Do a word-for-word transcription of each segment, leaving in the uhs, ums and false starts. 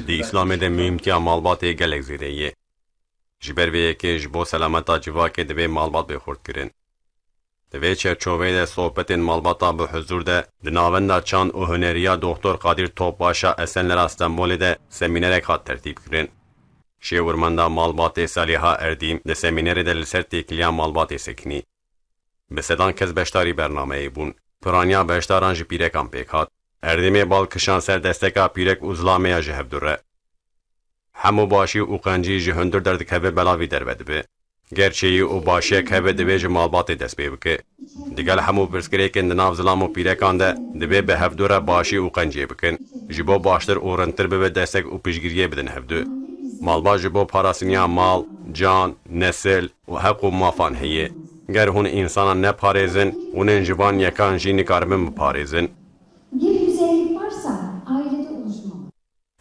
Di Îslamê de muhîmtiya malbatê gelek zêde ye. Ji ber vê yekê ji bo selameta civakê divê malbat bê xurtkirin. Di vê çerçoveyê de sohbetên malbata bi huzûr de di Navenda Çand û Huneriya Doktor Qadir Topbaşa Esenlera Stenbolê de semînerek hat tertîb kirin. Şêwirmenda malbatê Saliha Erdîm di semînerê de li ser têkiliya malbatê sekinî. Bi sedan kes beşdarî bernameyê bûn. Piraniya beşdaran ji pîrekan pêk hat. Erdîmê bal kişand ser desteka pîrek û zilamê ya ji hevdu re. Hem û başî û qencî ji hundir derdikeve bela vî derve dibe. Ger çêyî û başiyek hebe divê ji malbatê dest pê bike. Digel hemû pirsgirêkên di nav zilam û pîrekan de divê bi hevdu re başî û qenciyê bikin. Ji bo baştir û rindtir bibe destek û piştgiriyê bidin hevdu. Malbat ji bo parastiniya mal, can, nesil û heq û mafan heye. Ger hûn însanan neparêzin, hûn ên ji van yekan jî nikaribin biparêzin. Bir güzellik varsa ailede oluşmalı.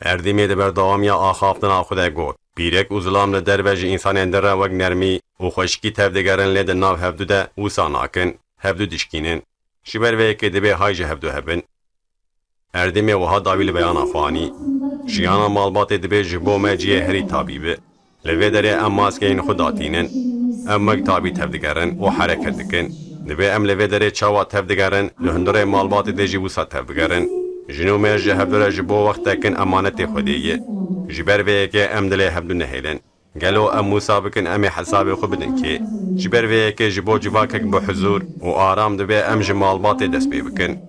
Erdîmê di berdewamiya axaftina xwe de got, pîrek û zilam li derve ji însanên din re wek nermî û xweşikî tevdigerin lê di nav hevdu de wisa nakin, hevdu dişkînin. Ji ber vê yekê divê hay ji hevdu hebin. Erdîmê wiha dawî li beyana xwe anî, jiyana malbatê divê ji bo me cihê herî tabî be. Li vê derê em maskeyên xwe datînin. Em wek tabî tevdigerin û hereket dikin. Divê em li vê derê çawa tevdigerin, li hundirê malbatê de jî wisa tevbigerin. Jin û mêr ji hevdu re ji bo wextekin emanetê Xwedê ye. Ji ber vê yekê em dilê hevdu nehêlin. Gelo em wisa bikin em ê hesabê xwe bidin kê? Ji ber vê yekê ji bo civakek bi huzûr û aram divê em ji malbatê dest pê bikin.